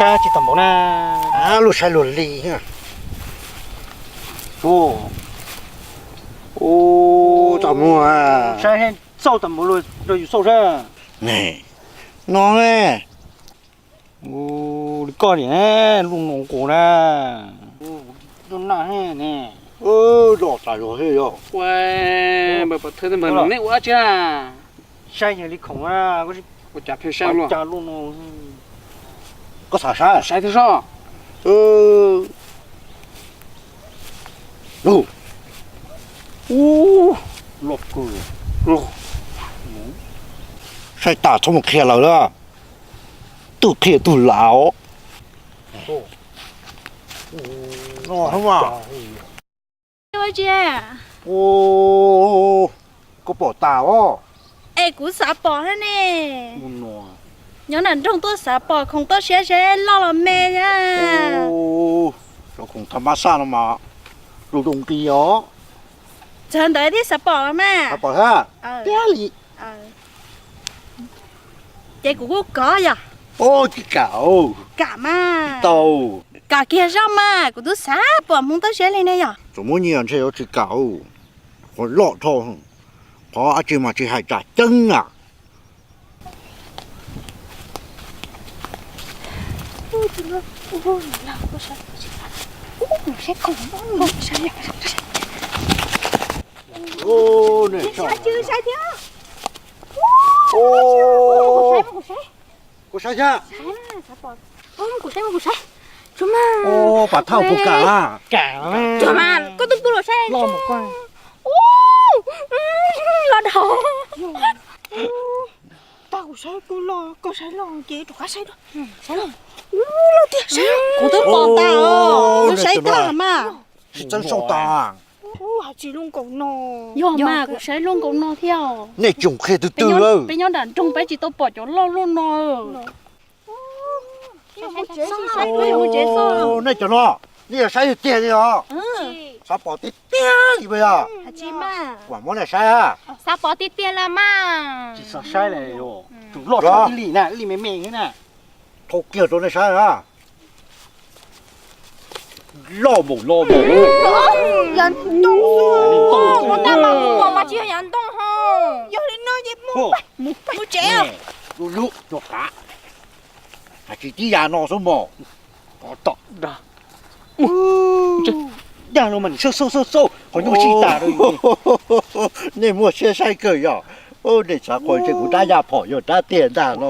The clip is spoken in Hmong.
kab tsis tau npaum na. Lub saib luag li. Ub, tau muag. Saib xauj tau npaum luag rau yus xauj saib. No ne. Li koj li, lub no nqus na. Lub no ne. Los tas zog thiab yog. Npawg Pov Thawj, neb ua dab tsi na? Saib yog li khoom na. Ua cas pheej saib luaj? Cas lub no. Koj xav saib? Saib thiab soj. Ub, loj kawg. Saib tas txhob mus qhia lawv na. Twb qhia tug lav os. Koj pom tas os? Es kuv xav pom thiab ne. Nyob nram nroog tuaj xav pom khoom toj siab seb loj los me na. Cov khoom thav mab xaj no mas zoo zoo nqi os. Txawm ntawd thiaj xav pom los mas. Xav pom thiab? Tiag li. Ces kuv kuj kov yom. Tsis kam. Kam mas. Tau. Kam kiag zoj mas, kuv twb xav pom hmoov toj siab li ne yom. Txawm muab nyiaj ntshe yuav tsis kam. Qhov loj dhau, qhov dab tsi mas tsis hais tsam ceeb na. Kuv saib thiab. Kuv saib, kuv saib. Pam thauj kuv kam. Kam mas. Koj twb pub los saib. Loj dhau. Tag kuv saib kuj loj, koj saib loj ces rov qab saib. Saib loj. Loj tiag. Kuv twb pom tas os, saib tag mas. Tsis txeeb saum tas. Hais tsis loj nkaus no. Yog mas, kuv saib loj nkaus no thiab. Nej tseem qhia twg twg lawm? Peb nyob nram nroog peb tsis tau pom cov loj loj no. Nej cov no, nej yog saib tiag tiag li os. Xav pom tiag tiag li puas yog? Vam muab nej saib. Xav pom tiag tiag los mas. Tsis xav saib li, tsum loj ib li na, ib li me me xwb na. Thauj kiag rau nej saib na. Loj npaum no npaum. Yav ntoo xwb. Ua ntej mas kuv pom mas tsis yog yav ntoo ho. Yog li no ces mus tsev. Lub lub rau qav. Hais tsis tib yam no xwb mog. Dag no mas nws xauj xauj xauj xauj qhov nyuj sij tas. Nej muaj siab saib kawg yog. Nej xav qhov ntshe kuv rab yaj phom yog rab tiag ntag no.